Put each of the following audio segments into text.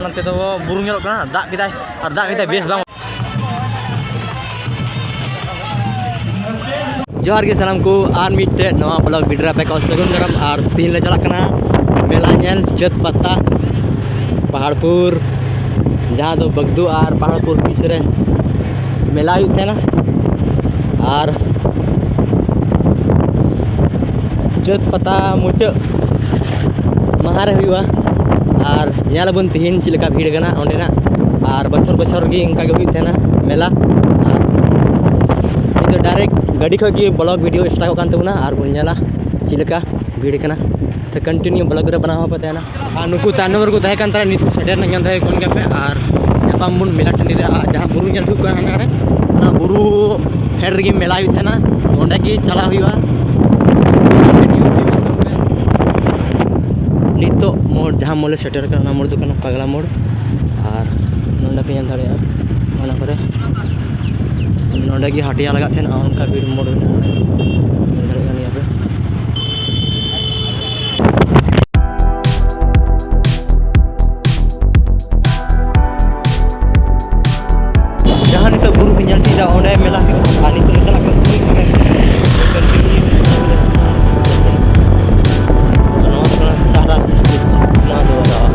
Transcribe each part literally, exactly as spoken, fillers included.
ᱱᱚᱛᱮ ᱫᱚ ᱵᱩᱨᱩ ᱧᱮᱞᱚᱜ ᱠᱟᱱᱟ, ᱫᱟᱜ ᱠᱮᱫᱟᱭ ᱟᱨ ᱫᱟᱜ ᱠᱮᱫᱟᱭ ᱵᱮᱥ ᱵᱟᱝ᱾ ᱡᱚᱦᱟᱨ ᱜᱮ ᱥᱟᱱᱟᱢ ᱠᱚ, ᱟᱨ ᱢᱤᱫᱴᱮᱡ ᱱᱚᱣᱟ vlog video ᱨᱮ ᱟᱯᱮ ᱠᱚ ᱥᱟᱹᱜᱩᱱ ᱫᱟᱨᱟᱢ᱾ ᱟᱨ ᱛᱮᱦᱮᱧ ᱞᱮ ᱪᱟᱞᱟᱜ ᱠᱟᱱᱟ ᱢᱮᱞᱟ ᱧᱮᱞ, ᱪᱟᱹᱛ ᱯᱟᱛᱟ, ᱯᱟᱦᱟᱲᱯᱩᱨ, ᱡᱟᱦᱟᱸ ᱫᱚ ᱵᱟᱜᱽᱫᱩ ᱟᱨ ᱯᱟᱦᱟᱲᱯᱩᱨ ᱵᱤᱪ ᱨᱮ ᱢᱮᱞᱟ ᱦᱩᱭᱩᱜ ᱛᱟᱦᱮᱱᱟ᱾ ᱟᱨ ᱪᱟᱹᱛ ᱯᱟᱛᱟ ᱢᱩᱪᱟᱹᱫ ᱢᱟᱦᱟ ᱨᱮ ᱦᱩᱭᱩᱜᱼᱟ᱾ ᱟᱨ ᱧᱮᱞ ᱟᱵᱚᱱ ᱛᱤᱦᱤᱧ ᱪᱮᱫ ᱞᱮᱠᱟ ᱵᱷᱤᱲ ᱠᱟᱱᱟ ᱚᱸᱰᱮᱱᱟᱜ᱾ ᱟᱨ ᱵᱚᱪᱷᱚᱨ ᱵᱚᱪᱷᱚᱨ ᱜᱮ ᱚᱱᱠᱟ ᱜᱮ ᱦᱩᱭᱩᱜ ᱛᱟᱦᱮᱱᱟ ᱢᱮᱞᱟ᱾ ᱟᱨ ᱱᱤᱛᱚᱜ direct ᱜᱟᱹᱰᱤ ᱠᱷᱚᱡ ᱜᱮ vlog video start ᱚᱜ ᱠᱟᱱ ᱛᱟᱵᱚᱱᱟ᱾ ᱟᱨ ᱵᱚᱱ ᱧᱮᱞᱟ ᱪᱮᱫ ᱞᱮᱠᱟ ᱵᱷᱤᱲ ᱠᱟᱱᱟ᱾ ᱛᱚ continue vlog ᱨᱮ ᱵᱮᱱᱟᱣ ᱦᱚᱸᱯᱮ ᱛᱟᱦᱮᱱᱟ᱾ ᱟᱨ ᱱᱩᱠᱩ ᱛᱟᱭᱱᱚᱢ ᱨᱮᱠᱚ ᱛᱟᱦᱮᱸ ᱠᱟᱱ ᱛᱟᱞᱮᱭᱟ, ᱱᱤᱛ ᱠᱚ ᱥᱮᱴᱮᱨ ᱮᱱᱟ, ᱧᱮᱞ ᱫᱟᱲᱮᱭᱟᱠᱚ ᱠᱟᱱ ᱜᱮᱭᱟ ᱯᱮ᱾ ᱟᱨ ᱧᱟᱯᱟᱢ ᱵᱚᱱ ᱢᱮᱞᱟ ᱴᱟᱺᱰᱤ ᱨᱮ, ᱟᱨ ᱡᱟᱦᱟᱸ ᱵᱩᱨᱩ ᱧᱮᱞ ᱦᱩᱭᱩᱜ ᱠᱟᱱᱟ ᱦᱟᱸᱰᱮ ᱦᱟᱸᱰᱮ, ᱚᱱᱟ ᱵᱩᱨᱩ ᱯᱷᱮᱰ ᱨᱮᱜᱮ ᱢᱮᱞᱟ ᱦᱩᱭᱩᱜ ᱛᱟᱦᱮᱱᱟ᱾ ᱛᱚ ᱚᱸᱰᱮ ᱜᱮ ᱪᱟᱞᱟᱜ ᱦᱩᱭᱩᱜᱼᱟ᱾ ᱱᱤᱛᱚᱜ ᱢᱳᱲ, ᱡᱟᱦᱟᱸ ᱢᱳᱲ ᱞᱮ ᱥᱮᱴᱮᱨ ᱠᱟᱱᱟ, ᱚᱱᱟ ᱢᱳᱲ ᱫᱚ ᱠᱟᱱᱟ ᱯᱟᱜᱽᱞᱟ ᱢᱳᱲ᱾ ᱟᱨ ᱱᱚᱸᱰᱮ ᱯᱮ ᱧᱮᱞ ᱫᱟᱲᱮᱭᱟᱜᱼᱟ, ᱚᱱᱟ ᱠᱚᱨᱮ ᱱᱚᱸᱰᱮ ᱜᱮ ᱦᱟᱹᱴᱭᱟ ᱞᱟᱜᱟᱜ ᱛᱟᱦᱮᱱᱟ, ᱚᱱᱠᱟ ᱵᱤᱨ ᱢᱳᱲ ᱢᱮᱱᱟᱜᱼᱟ, ᱧᱮᱞ ᱫᱟᱲᱮᱭᱟᱜ ᱠᱟᱱ ᱜᱮᱭᱟ ᱯᱮ᱾ ᱡᱟᱦᱟᱸ ᱱᱤᱛᱚᱜ ᱵᱩᱨᱩ ᱯᱮ ᱧᱮᱞ ᱴᱷᱤᱠᱫᱟ, ᱚᱸᱰᱮ ᱢᱮᱞᱟ ᱦᱩᱭᱩᱜᱼᱟ᱾ ᱟᱨ ᱱᱤᱛᱚᱜ ᱞᱮ ᱪᱟᱞᱟᱜ ᱠᱟᱱᱟ ᱵᱩᱨᱩ ᱧᱮᱞ᱾ ᱱᱚᱣᱟ ᱫᱚ ᱠᱟᱱᱟ ᱥᱟᱦᱟᱨᱟ ᱰᱤᱥᱴᱨᱤᱠᱴ, ᱱᱚᱣᱟ ᱫᱚ ᱞᱟᱜᱟᱣᱟ᱾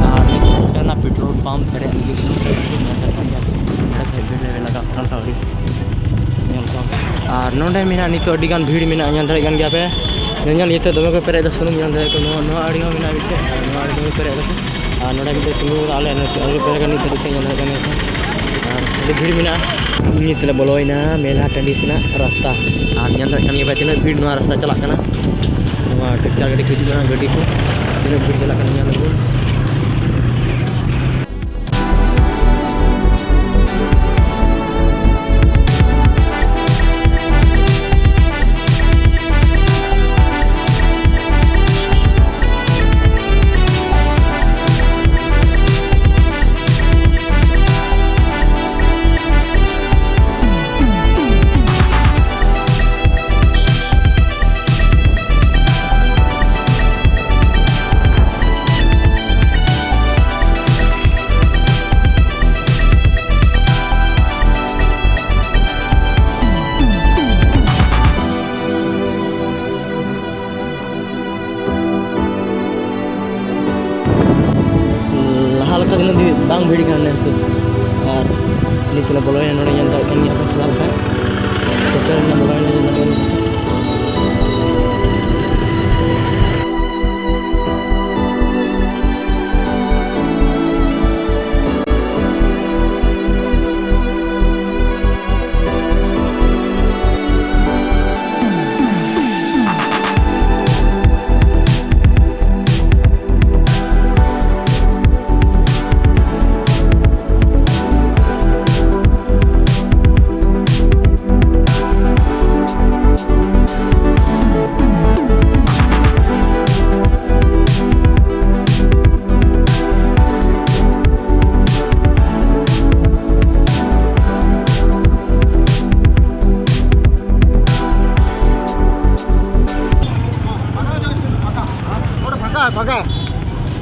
ᱟᱨ ᱱᱤᱛᱚᱜ ᱥᱮᱴᱮᱨ ᱮᱱᱟ ᱯᱮᱴᱨᱳᱞ ᱯᱟᱢᱯ, ᱯᱮᱨᱮᱡ ᱞᱟᱹᱜᱤᱫ ᱥᱩᱱᱩᱢ ᱯᱮᱨᱮᱡ ᱞᱟᱹᱜᱤᱫ ᱧᱮᱞ ᱫᱟᱲᱮᱭᱟᱜ ᱠᱟᱱ ᱜᱮᱭᱟ᱾ ᱚᱸᱰᱮ ᱠᱷᱚᱡ ᱵᱷᱤᱲ ᱞᱮ ᱞᱟᱜᱟᱜ ᱠᱟᱱᱟ ᱟᱹᱣᱨᱤ ᱧᱮᱞ ᱠᱚ᱾ ᱟᱨ ᱱᱚᱸᱰᱮ ᱢᱮᱱᱟᱜᱼᱟ, ᱱᱤᱛᱚᱜ ᱟᱹᱰᱤ ᱜᱟᱱ ᱵᱷᱤᱲ ᱢᱮᱱᱟᱜᱼᱟ, ᱧᱮᱞ ᱫᱟᱲᱮᱭᱟᱜ ᱠᱟᱱ ᱜᱮᱭᱟ ᱯᱮ᱾ ᱧᱮᱞ ᱧᱮᱞ ᱤᱭᱟᱹᱛᱮ ᱫᱚᱢᱮ ᱠᱚ ᱯᱮᱨᱮᱡ ᱮᱫᱟ ᱥᱩᱱᱩᱢ, ᱧᱮᱞ ᱫᱟᱲᱮᱭᱟᱜ ᱠᱟᱱᱟ᱾ ᱱᱚᱣᱟ, ᱱᱚᱣᱟ ᱟᱹᱰᱤ ᱦᱚᱸ ᱢᱮᱱᱟᱜᱼᱟ ᱢᱤᱫᱴᱮᱡ, ᱟᱨ ᱱᱚᱣᱟ ᱟᱹᱰᱤ ᱦᱚᱸ ᱯᱮᱨᱮᱡ ᱮᱫᱟ᱾ ᱟᱨ ᱱᱚᱰᱮ ᱢᱤᱫᱴᱮᱡ ᱛᱤᱸᱜᱩ ᱠᱟᱫᱟ, ᱟᱞᱮ ᱱᱚᱛᱮ ᱟᱞᱮ ᱯᱮᱨᱮᱡ ᱠᱟᱱᱟ, ᱱᱤᱛ ᱫᱷᱟᱹᱵᱤᱡ ᱥᱮᱫ ᱧᱮᱞ ᱫᱟᱲᱮᱭᱟᱜ ᱠᱟᱱ ᱜᱮᱭᱟ᱾ ᱟᱨ ᱟᱹᱰᱤ ᱵᱷᱤᱲ ᱢᱮᱱᱟᱜᱼᱟ᱾ ᱱᱤᱛ ᱞᱮ ᱵᱚᱞᱚᱭᱮᱱᱟ ᱢᱮᱞᱟ ᱴᱟᱺᱰᱤ ᱥᱮᱱᱟᱜ ᱨᱟᱥᱛᱟ᱾ ᱟᱨ ᱧᱮᱞ ᱫᱟᱲᱮᱭᱟᱜ ᱠᱟᱱ ᱜᱮᱭᱟ ᱯᱮ ᱛᱤᱱᱟᱹᱜ ᱵᱷᱤᱲ ᱱᱚᱣᱟ ᱨᱟᱥᱛᱟ ᱪᱟᱞᱟᱜ ᱠᱟᱱᱟ᱾ ᱱᱚᱣᱟ ᱴᱨᱟᱠᱴᱟᱨ ᱜᱟᱹᱰᱤ ᱠᱚ ᱦᱤᱡᱩᱜ ᱠᱟᱱᱟ, ᱜᱟᱹᱰᱤ ᱠᱚ ᱛᱤᱱᱟᱹᱜ ᱵᱷᱤᱲ ᱪᱟᱞᱟᱜ ᱠᱟᱱᱟ ᱧᱮᱞ ᱟᱵᱚᱱ᱾ ᱵᱷᱤᱲ ᱠᱟᱱᱟ ᱱᱮᱥ ᱫᱚ᱾ ᱟᱨ ᱱᱤᱛ ᱞᱮ ᱵᱚᱞᱚᱭᱮᱱᱟ ᱱᱚᱰᱮ, ᱧᱮᱞ ᱫᱟᱲᱮᱭᱟᱜ ᱠᱟᱱ ᱜᱮᱭᱟ ᱯᱮ ᱴᱷᱮᱞᱟ ᱞᱮᱠᱟ᱾ ᱦᱳᱴᱮᱞ ᱨᱮ ᱵᱚᱞᱚᱭᱮᱱᱟ, ᱧᱮᱞ ᱫᱟᱲᱮᱭᱟᱜ ᱠᱟᱱ ᱜᱮᱭᱟ᱾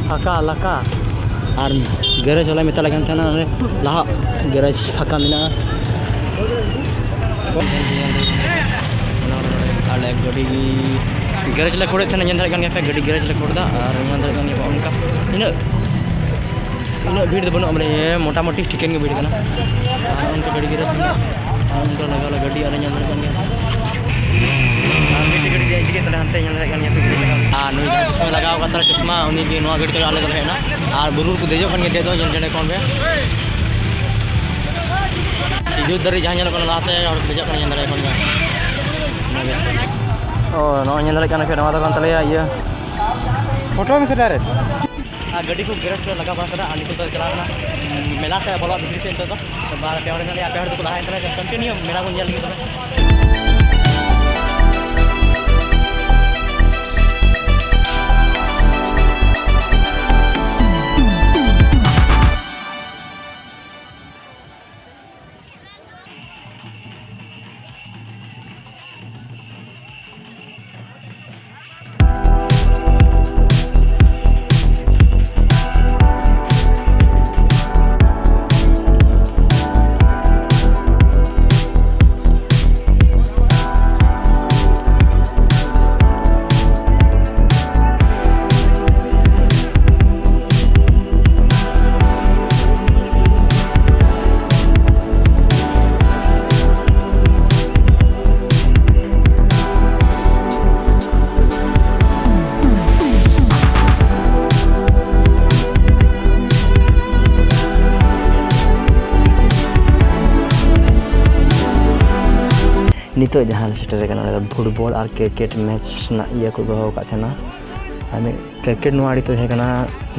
ᱯᱷᱟᱸᱠᱟ ᱞᱟᱠᱟ᱾ ᱟᱨ ᱜᱮᱨᱮᱡᱽ ᱵᱟᱞᱟᱭ ᱢᱮᱛᱟᱞᱮ ᱠᱟᱱ ᱛᱟᱦᱮᱱᱟ, ᱱᱚᱰᱮ ᱞᱟᱦᱟ ᱜᱮᱨᱮᱡᱽ ᱯᱷᱟᱸᱠᱟ ᱢᱮᱱᱟᱜᱼᱟ᱾ ᱟᱞᱮ ᱜᱟᱹᱰᱤ ᱜᱮᱨᱮᱡᱽ ᱞᱮ ᱠᱷᱳᱲᱮᱫ ᱛᱟᱦᱮᱱᱟ, ᱧᱮᱞ ᱫᱟᱲᱮᱭᱟᱜ ᱠᱟᱱ ᱜᱮᱭᱟ ᱯᱮ, ᱜᱟᱹᱰᱤ ᱜᱮᱨᱮᱡᱽ ᱞᱮ ᱠᱷᱳᱲ ᱮᱫᱟ᱾ ᱟᱨ ᱧᱮᱞ ᱫᱟᱲᱮᱭᱟᱜ ᱠᱟᱱ ᱜᱮᱭᱟ ᱯᱮ, ᱚᱱᱠᱟ ᱤᱱᱟᱹᱜ ᱩᱱᱟᱹᱜ ᱵᱷᱤᱲ ᱫᱚ ᱵᱟᱹᱱᱩᱜᱼᱟ, ᱢᱟᱱᱮ, ᱢᱚᱴᱟᱢᱩᱴᱤ ᱴᱷᱤᱠᱟᱹᱱ ᱜᱮ ᱵᱷᱤᱲ ᱠᱟᱱᱟ᱾ ᱟᱨ ᱚᱱᱠᱟ ᱜᱟᱹᱰᱤ ᱜᱮᱨᱮᱡᱽ ᱢᱮᱱᱟᱜᱼᱟ, ᱟᱨ ᱚᱱᱠᱟ ᱞᱟᱜᱟᱣ ᱞᱮ ᱜᱟᱹᱰᱤ, ᱟᱞᱮ ᱧᱮᱞ ᱫᱟᱲᱮᱭᱟᱜ ᱠᱟᱱ ᱜᱮᱭᱟ᱾ ᱟᱨ ᱢᱤᱫᱴᱮᱡ ᱜᱟᱹᱰᱤ ᱫᱮᱡ ᱤᱫᱤ ᱠᱮᱫ ᱛᱟᱞᱮ ᱦᱟᱱᱛᱮ, ᱧᱮᱞ ᱫᱟᱲᱮᱭᱟᱜ ᱠᱟᱱ ᱜᱮᱭᱟ ᱯᱮ ᱜᱟᱹᱰᱤ ᱞᱟᱜᱟᱣ᱾ ᱟᱨ ᱱᱩᱭ ᱡᱟᱦᱟᱸ ᱪᱚᱥᱢᱟ ᱞᱟᱜᱟᱣ ᱟᱠᱟᱫ ᱛᱟᱞᱮ ᱪᱚᱥᱢᱟ, ᱩᱱᱤ ᱜᱮ ᱱᱚᱣᱟ ᱜᱟᱹᱰᱤ ᱛᱮ ᱟᱞᱮ ᱫᱚᱞᱮ ᱦᱮᱡ ᱮᱱᱟ᱾ ᱟᱨ ᱵᱩᱨᱩ ᱨᱮᱠᱚ ᱫᱮᱡᱚᱜ ᱠᱟᱱ ᱜᱮᱭᱟ, ᱫᱮᱡ ᱫᱚ ᱧᱮᱞ ᱫᱟᱲᱮ ᱠᱚᱣᱟ ᱯᱮ᱾ ᱠᱷᱤᱡᱩᱨ ᱫᱟᱨᱮ ᱡᱟᱦᱟᱸ ᱧᱮᱞᱚᱜ ᱠᱟᱱᱟ ᱞᱟᱦᱟᱛᱮ, ᱦᱚᱲ ᱠᱚ ᱫᱮᱡᱚᱜ ᱠᱟᱱᱟ, ᱧᱮᱞ ᱫᱟᱲᱮ ᱠᱚᱣᱟ ᱯᱮ᱾ ᱚᱱᱟᱜᱮ᱾ ᱚ, ᱱᱚᱜᱼᱚᱭ ᱧᱮᱞ ᱫᱟᱲᱮᱭᱟᱜ ᱠᱟᱱᱟ ᱯᱮ, ᱱᱚᱣᱟ ᱫᱚ ᱠᱟᱱ ᱛᱟᱞᱮᱭᱟ ᱤᱭᱟᱹ, ᱯᱷᱳᱴᱳ ᱢᱮ ᱥᱮ ᱰᱟᱭᱨᱮᱠᱴ᱾ ᱟᱨ ᱜᱟᱹᱰᱤ ᱠᱚ ᱜᱮᱨᱮᱡᱽ ᱠᱚᱨᱮ ᱞᱟᱜᱟ ᱵᱟᱲᱟ ᱠᱟᱫᱟ, ᱟᱨ ᱱᱤᱛᱚᱜ ᱫᱚ ᱪᱟᱞᱟᱣ ᱠᱟᱱᱟ, ᱩᱸ, ᱢᱮᱞᱟ ᱥᱮᱫ ᱵᱚᱞᱚᱜ ᱵᱷᱤᱛᱨᱤ ᱥᱮᱫ᱾ ᱱᱤᱛᱚᱜ ᱫᱚ ᱵᱟᱨ ᱯᱮ ᱦᱚᱲ ᱢᱮᱱᱟᱜ ᱞᱮᱭᱟ, ᱯᱮ ᱦᱚᱲ ᱫᱚᱠᱚ ᱞᱟᱦᱟᱭᱮᱱ ᱛᱟᱞᱮᱭᱟ᱾ ᱠᱚᱱᱴᱤᱱᱤᱭᱩ ᱢᱮᱞᱟ ᱵᱚᱱ ᱧᱮᱞ ᱞᱟᱹᱜᱤᱫ ᱛᱚᱵᱮ᱾ ᱱᱤᱛᱚᱜ ᱡᱟᱦᱟᱸ ᱞᱮ ᱥᱮᱴᱮᱨ ᱟᱠᱟᱱᱟ, ᱚᱸᱰᱮ ᱫᱚ ᱯᱷᱩᱴᱵᱚᱞ ᱟᱨ ᱠᱨᱤᱠᱮᱴ ᱢᱮᱪ ᱨᱮᱱᱟᱜ ᱤᱭᱟᱹ ᱠᱚ ᱫᱚᱦᱚ ᱟᱠᱟᱫ ᱛᱟᱦᱮᱱᱟ᱾ ᱟᱨ ᱢᱤᱫ ᱠᱨᱤᱠᱮᱴ ᱱᱚᱣᱟ ᱟᱲᱮ ᱫᱚ ᱛᱟᱦᱮᱸ ᱠᱟᱱᱟ,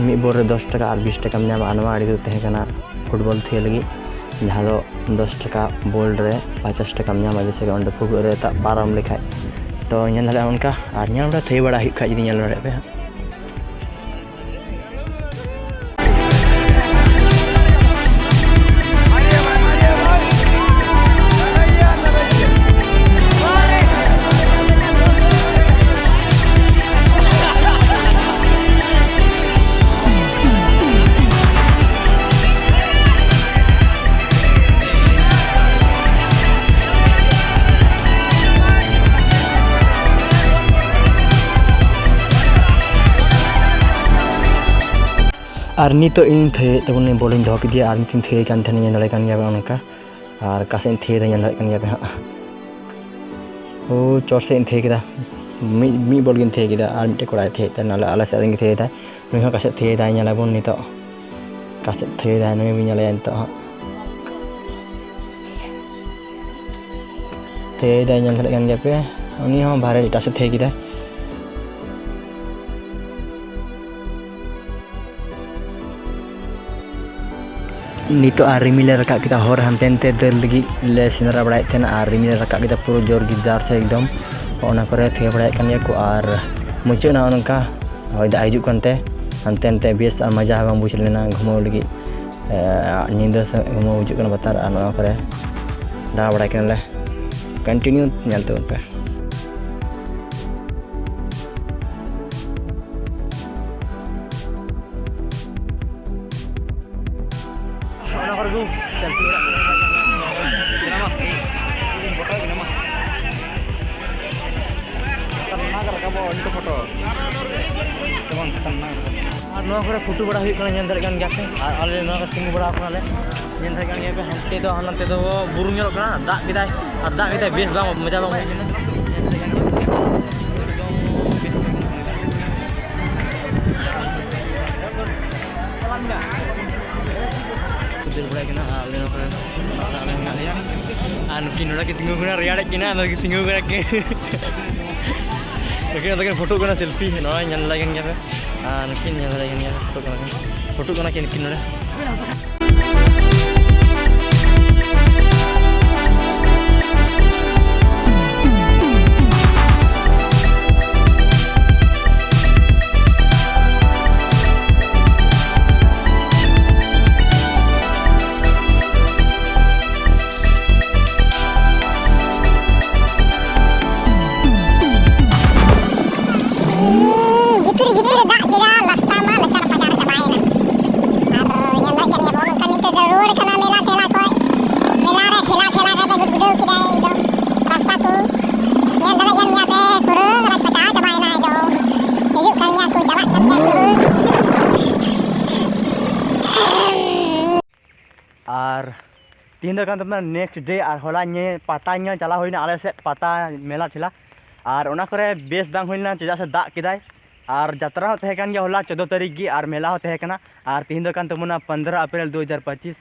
ᱢᱤᱫ ᱵᱚᱞ ᱨᱮ ᱫᱚᱥ ᱴᱟᱠᱟ ᱟᱨ ᱵᱤᱥ ᱴᱟᱠᱟᱢ ᱧᱟᱢᱟ᱾ ᱟᱨ ᱱᱚᱣᱟ ᱟᱲᱮ ᱫᱚ ᱛᱟᱦᱮᱸ ᱠᱟᱱᱟ ᱯᱷᱩᱴᱵᱚᱞ ᱛᱷᱤᱭᱟᱹ ᱞᱟᱹᱜᱤᱫ, ᱡᱟᱦᱟᱸ ᱫᱚ ᱫᱚᱥ ᱴᱟᱠᱟ ᱵᱚᱞ ᱨᱮ ᱯᱚᱧᱪᱟᱥ ᱴᱟᱠᱟᱢ ᱧᱟᱢᱟ, ᱡᱮᱭᱥᱮ ᱠᱤ ᱚᱸᱰᱮ ᱵᱷᱩᱜᱟᱹᱜ ᱨᱮ ᱛᱟᱵ ᱯᱟᱨᱚᱢ ᱞᱮᱠᱷᱟᱡ᱾ ᱛᱚ, ᱧᱮᱞ ᱫᱟᱲᱮᱭᱟᱜᱼᱟ ᱚᱱᱠᱟ, ᱟᱨ ᱧᱮᱞ ᱵᱟᱲᱟ ᱛᱷᱤᱭᱟᱹ ᱵᱟᱲᱟ ᱦᱩᱭᱩᱜ ᱠᱷᱟᱡ ᱡᱩᱫᱤ ᱧᱮᱞ ᱫᱟᱲᱮᱭᱟᱜ ᱯᱮ ᱦᱟᱸᱜ᱾ ᱟᱨ ᱱᱤᱛᱚᱜ ᱤᱧ ᱛᱷᱤᱭᱟᱹᱭᱮᱫ ᱛᱟᱵᱚᱱᱟᱹᱧ, ᱵᱚᱞᱤᱧ ᱫᱚᱦᱚ ᱠᱮᱫᱮᱭᱟ ᱟᱨ ᱱᱤᱛᱚᱜ ᱤᱧ ᱛᱷᱤᱭᱟᱹᱭ ᱠᱟᱱ ᱛᱟᱦᱮᱱᱟ, ᱧᱮᱞ ᱫᱟᱲᱮᱭᱟᱜ ᱠᱟᱱ ᱜᱮᱭᱟ ᱯᱮ ᱚᱱᱠᱟ᱾ ᱟᱨ ᱚᱠᱟ ᱥᱮᱫ ᱤᱧ ᱛᱷᱤᱭᱟᱹᱭᱮᱫᱟ ᱧᱮᱞ ᱫᱟᱲᱮᱭᱟᱜ ᱠᱟᱱ ᱜᱮᱭᱟ ᱯᱮ ᱦᱟᱸᱜ᱾ ᱳ, ᱪᱚᱴ ᱥᱮᱫ ᱤᱧ ᱛᱷᱤᱭᱟᱹ ᱠᱮᱫᱟ, ᱢᱤᱫ, ᱢᱤᱫ ᱵᱚᱞ ᱜᱤᱧ ᱛᱷᱤᱭᱟᱹ ᱠᱮᱫᱟ᱾ ᱟᱨ ᱢᱤᱫᱴᱮᱡ ᱠᱚᱲᱟᱭ ᱛᱷᱤᱭᱟᱹᱭᱮᱫ ᱛᱟᱦᱮᱱᱟ, ᱟᱞᱮ, ᱟᱞᱮ ᱥᱮᱫ ᱨᱮᱱ ᱜᱮ ᱛᱷᱤᱭᱟᱹᱭᱮᱫᱟᱭ᱾ ᱱᱩᱭ ᱦᱚᱸ ᱚᱠᱟ ᱥᱮᱫ ᱛᱷᱤᱭᱟᱹᱭᱮᱫᱟᱭ ᱧᱮᱞᱟᱵᱚᱱ ᱱᱤᱛᱚᱜ, ᱚᱠᱟ ᱥᱮᱫ ᱛᱷᱤᱭᱟᱹᱭᱮᱫᱟᱭ ᱱᱩᱭ ᱵᱚᱱ ᱧᱮᱞᱮᱭᱟ ᱱᱤᱛᱚᱜ ᱦᱟᱸᱜ᱾ ᱛᱷᱤᱭᱟᱹᱭᱮᱫᱟᱭ, ᱧᱮᱞ ᱫᱟᱲᱮᱭᱟᱜ ᱠᱟᱱ ᱜᱮᱭᱟ ᱯᱮ, ᱩᱱᱤ ᱦᱚᱸ ᱵᱟᱦᱨᱮ ᱮᱴᱟᱜ ᱥᱮᱫ ᱛᱷᱤᱭᱟᱹ ᱠᱮᱫᱟᱭ᱾ ᱱᱤᱛᱚᱜ ᱟᱨ ᱨᱤᱢᱤᱞ ᱮ ᱨᱟᱠᱟᱵ ᱠᱮᱫᱟ, ᱦᱚᱨ ᱦᱟᱱᱛᱮ ᱱᱟᱛᱮ ᱫᱟᱹᱲ ᱞᱟᱹᱜᱤᱫ ᱞᱮ ᱥᱮᱸᱫᱽᱨᱟ ᱵᱟᱲᱟᱭᱮᱫ ᱛᱟᱦᱮᱱᱟ ᱟᱨ ᱨᱤᱢᱤᱞ ᱮ ᱨᱟᱠᱟᱵ ᱠᱮᱫᱟ ᱯᱩᱨᱟᱹ ᱡᱳᱨ ᱜᱮ ᱡᱟᱨ ᱥᱮ ᱮᱠᱫᱚᱢ᱾ ᱚᱱᱟ ᱠᱚᱨᱮ ᱛᱷᱤᱭᱟᱹ ᱵᱟᱲᱟᱭᱮᱫ ᱠᱟᱱ ᱜᱮᱭᱟ ᱠᱚ ᱟᱨ ᱢᱩᱪᱟᱹᱫ ᱮᱱᱟ ᱱᱚᱝᱠᱟ ᱦᱚᱭ ᱫᱟᱜ ᱦᱤᱡᱩᱜ ᱠᱟᱱᱛᱮ ᱦᱟᱱᱛᱮ ᱱᱟᱛᱮ ᱵᱮᱥ ᱟᱨ ᱢᱚᱡᱟ ᱦᱚᱸ ᱵᱟᱝ ᱵᱩᱡᱽ ᱞᱮᱱᱟ ᱜᱷᱩᱢᱟᱹᱣ ᱞᱟᱹᱜᱤᱫ᱾ ᱮ, ᱧᱤᱫᱟᱹ ᱥᱮᱫ ᱜᱷᱩᱢᱟᱹᱣ ᱵᱩᱡᱩᱜ ᱠᱟᱱᱟ ᱵᱟᱛᱟᱨ ᱟᱨ ᱱᱚᱣᱟ ᱠᱚᱨᱮ ᱫᱟᱬᱟ ᱵᱟᱲᱟᱭ ᱠᱟᱱᱟᱞᱮ᱾ Continue ᱧᱮᱞ ᱛᱟᱵᱚᱱ ᱯᱮ᱾ ᱚᱱᱟ ᱠᱚᱨᱮ ᱠᱚ selfie ᱵᱟᱲᱟᱜ ᱠᱟᱱᱟ᱾ ᱵᱮᱱᱟᱣᱟ᱾ ᱯᱷᱳᱴᱳᱭ ᱵᱮᱱᱟᱣᱟ᱾ ᱠᱷᱟᱛᱟᱨᱱᱟᱠ ᱨᱟᱠᱟᱵᱚᱜ ᱤᱧ ᱫᱚ ᱯᱷᱳᱴᱳ᱾ ᱥᱮ ᱵᱟᱝ ᱠᱷᱟᱛᱟᱨᱱᱟᱠ ᱨᱟᱠᱟᱵᱚᱜ? ᱟᱨ ᱱᱚᱣᱟ ᱠᱚᱨᱮ ᱯᱷᱳᱴᱳ ᱵᱟᱲᱟ ᱦᱩᱭᱩᱜ ᱠᱟᱱᱟ, ᱧᱮᱞ ᱫᱟᱲᱮᱭᱟᱜ ᱠᱟᱱ ᱜᱮᱭᱟ ᱯᱮ᱾ ᱟᱨ ᱟᱞᱮ ᱱᱚᱣᱟ ᱠᱚᱨᱮ ᱛᱤᱸᱜᱩ ᱵᱟᱲᱟ ᱟᱠᱟᱱᱟᱞᱮ᱾ ᱧᱮᱞ ᱫᱟᱲᱮᱭᱟᱜ ᱠᱟᱱ ᱜᱮᱭᱟ ᱯᱮ, ᱦᱟᱱᱛᱮ ᱫᱚ, ᱦᱟᱱᱛᱮ ᱫᱚ ᱵᱩᱨᱩ ᱧᱮᱞᱚᱜ ᱠᱟᱱᱟ, ᱫᱟᱜ ᱠᱮᱫᱟᱭ ᱟᱨ ᱫᱟᱜ ᱠᱮᱫᱟᱭ, ᱵᱮᱥ ᱵᱟᱝ, ᱢᱚᱡᱟ ᱵᱟᱝ ᱦᱩᱭ ᱠᱟᱱᱟ᱾ ᱧᱮᱞ ᱫᱟᱲᱮᱭᱟᱜ ᱠᱟᱱ ᱜᱮᱭᱟ ᱯᱮ, ᱮᱠᱫᱚᱢ ᱵᱮᱥ ᱵᱟᱝ ᱦᱩᱭ ᱠᱟᱱᱟ᱾ ᱫᱟᱹᱲ ᱵᱟᱲᱟᱭ ᱠᱟᱱᱟ ᱟᱨ ᱟᱞᱮ ᱱᱚᱣᱟ ᱠᱚᱨᱮ ᱟᱞᱮ ᱢᱮᱱᱟᱜ ᱞᱮᱭᱟ᱾ ᱟᱨ ᱱᱩᱠᱤᱱ ᱱᱚᱰᱮ ᱠᱤᱱ ᱛᱤᱸᱜᱩ ᱠᱟᱱᱟ, ᱨᱮᱭᱟᱲᱮᱫ ᱠᱤᱱᱟ, ᱱᱚᱰᱮ ᱠᱤᱱ ᱛᱤᱸᱜᱩ ᱠᱟᱱᱟ ᱠᱤᱱ᱾ ᱱᱩᱠᱤᱱ ᱱᱚᱰᱮ ᱠᱤᱱ ᱯᱷᱳᱴᱳᱜ ᱠᱟᱱᱟ, ᱥᱮᱞᱯᱷᱤ ᱱᱚᱜᱼᱚᱭ ᱧᱮᱞ ᱫᱟᱲᱮᱭᱟᱜ ᱠᱟᱱ ᱜᱮᱭᱟ ᱯᱮ᱾ ᱟᱨ ᱱᱩᱠᱤᱱ ᱧᱮᱞ ᱫᱟᱲᱮᱭᱟᱜ ᱠᱟᱱ ᱜᱮᱭᱟ, ᱯᱷᱳᱴᱳᱜ ᱠᱟᱱᱟ ᱠᱤᱱ, ᱯᱷᱳᱴᱳᱜ ᱠᱟᱱᱟ ᱠᱤᱱ ᱱᱩᱠᱤᱱ ᱱᱚᱰᱮ᱾ ᱡᱷᱤᱯᱤᱨ ᱡᱷᱤᱯᱤᱨ ᱮ ᱫᱟᱜ ᱠᱮᱫᱟ, ᱨᱟᱥᱛᱟ ᱢᱟ ᱞᱮᱪᱟᱲ ᱯᱟᱪᱟᱲ ᱪᱟᱵᱟᱭᱮᱱᱟ᱾ ᱟᱨ ᱧᱮᱞ ᱫᱟᱲᱮᱭᱟᱜ ᱠᱟᱱ ᱜᱮᱭᱟ ᱵᱚᱱ, ᱚᱱᱠᱟ ᱱᱤᱛᱚᱜ ᱫᱚ ᱨᱩᱣᱟᱹᱲ ᱠᱟᱱᱟ ᱢᱮᱞᱟ ᱴᱷᱮᱞᱟ ᱠᱷᱚᱱ᱾ ᱢᱮᱞᱟ ᱨᱮ ᱴᱷᱮᱞᱟ ᱴᱷᱮᱞᱟ ᱠᱟᱛᱮ ᱜᱩᱰᱜᱩᱰᱟᱹᱣ ᱠᱮᱫᱟᱭ ᱮᱠᱫᱚᱢ ᱨᱟᱥᱛᱟ ᱠᱚ᱾ ᱧᱮᱞ ᱫᱟᱲᱮᱭᱟᱜ ᱠᱟᱱ ᱜᱮᱭᱟ ᱯᱮ, ᱯᱩᱨᱟᱹ ᱨᱟᱡᱽ ᱯᱟᱛᱟ ᱪᱟᱵᱟᱭᱮᱱᱟ ᱮᱠᱫᱚᱢ᱾ ᱦᱤᱡᱩᱜ ᱠᱟᱱ ᱜᱮᱭᱟ ᱠᱚ, ᱪᱟᱞᱟᱜ ᱠᱟᱱ ᱜᱮᱭᱟ ᱠᱚ᱾ ᱟᱨ ᱛᱤᱦᱤᱧ ᱫᱚ ᱠᱟᱱ ᱛᱟᱵᱚᱱᱟ next day, ᱟᱨ ᱦᱚᱞᱟ ᱧᱮ-, ᱯᱟᱛᱟ ᱧᱮᱞ ᱪᱟᱞᱟᱣ ᱦᱩᱭᱱᱟ ᱟᱞᱮ ᱥᱮᱫ, ᱯᱟᱛᱟ ᱢᱮᱞᱟ ᱴᱷᱮᱞᱟ, ᱟᱨ ᱚᱱᱟ ᱠᱚᱨᱮ ᱵᱮᱥ ᱵᱟᱝ ᱦᱩᱭ ᱞᱮᱱᱟ, ᱪᱮᱫᱟᱜ ᱥᱮ ᱫᱟᱜ ᱠᱮᱫᱟᱭ᱾ ᱟᱨ ᱡᱟᱛᱨᱟ ᱦᱚᱸ ᱛᱟᱦᱮᱸ ᱠᱟᱱ ᱜᱮᱭᱟ ᱦᱚᱞᱟ ᱪᱳᱫᱽᱫᱳ ᱛᱟᱹᱨᱤᱠᱷ ᱜᱮ, ᱟᱨ ᱢᱮᱞᱟ ᱦᱚᱸ ᱛᱟᱦᱮᱸ ᱠᱟᱱᱟ᱾ ᱟᱨ ᱛᱤᱦᱤᱧ ᱫᱚ ᱠᱟᱱ ᱛᱟᱵᱚᱱᱟ ᱯᱚᱱᱫᱽᱨᱚ ᱟᱯᱨᱤᱞ ᱫᱩ ᱦᱟᱡᱟᱨ ᱯᱚᱸᱪᱤᱥ,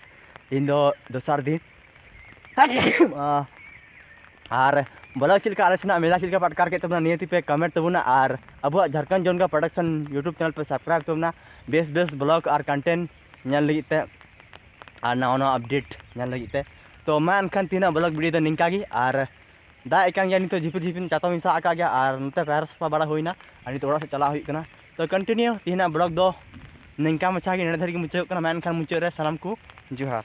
ᱛᱤᱦᱤᱧ ᱫᱚ ᱫᱚᱥᱟᱨ ᱫᱤᱱ᱾ ᱟᱨ ᱵᱚᱞᱮ ᱪᱮᱫ ᱞᱮᱠᱟ ᱟᱞᱮ ᱥᱮᱱᱟᱜ ᱢᱮᱞᱟ ᱪᱮᱫ ᱞᱮᱠᱟ ᱯᱮ ᱟᱴᱠᱟᱨ ᱠᱮᱫ ᱛᱟᱵᱚᱱᱟ, ᱱᱤᱭᱟᱹ ᱛᱮᱯᱮ comment ᱛᱟᱵᱚᱱᱟ, ᱟᱨ ᱟᱵᱚᱣᱟᱜ ᱡᱷᱟᱲᱠᱷᱚᱸᱰ ᱡᱚᱱᱜᱟ production YouTube channel ᱯᱮ subscribe ᱛᱟᱵᱚᱱᱟ, ᱵᱮᱥ ᱵᱮᱥ vlog ᱟᱨ content ᱧᱮᱞ ᱞᱟᱹᱜᱤᱫ ᱛᱮ, ᱟᱨ ᱱᱟᱣᱟ ᱱᱟᱣᱟ update ᱧᱮᱞ ᱞᱟᱹᱜᱤᱫ ᱛᱮ᱾ ᱛᱚ ᱢᱟ ᱮᱱᱠᱷᱟᱱ ᱛᱮᱦᱮᱧᱟᱜ vlog video ᱫᱚ ᱱᱤᱝᱠᱟ ᱜᱮ, ᱟᱨ ᱫᱟᱜ ᱮᱫ ᱠᱟᱱ ᱜᱮᱭᱟ, ᱱᱤᱛᱚᱜ ᱡᱷᱤᱯᱤᱨ ᱡᱷᱤᱯᱤᱨ ᱪᱟᱛᱚᱢ ᱤᱧ ᱥᱟᱵ ᱟᱠᱟᱫ ᱜᱮᱭᱟ, ᱟᱨ ᱱᱚᱛᱮ ᱯᱟᱭᱨᱟ ᱥᱟᱯᱷᱟ ᱵᱟᱲᱟ ᱦᱩᱭᱱᱟ, ᱟᱨ ᱱᱤᱛᱚᱜ ᱚᱲᱟᱜ ᱥᱮᱫ ᱪᱟᱞᱟᱜ ᱦᱩᱭᱩᱜ ᱠᱟᱱᱟ᱾ ᱛᱚ continue ᱛᱮᱦᱮᱧᱟᱜ vlog ᱫᱚ ᱱᱤᱝᱠᱟ ᱢᱟᱪᱷᱟ ᱜᱮ, ᱱᱚᱰᱮ ᱫᱷᱟᱹᱨᱤᱡ ᱜᱮ ᱢᱩᱪᱟᱹᱫᱚᱜ ᱠᱟᱱᱟ᱾ ᱢᱟ ᱮᱱᱠᱷᱟᱱ ᱢᱩᱪᱟᱹᱫ ᱨᱮ ᱥᱟᱱᱟᱢ ᱠᱚ ᱡᱚᱦᱟᱨ᱾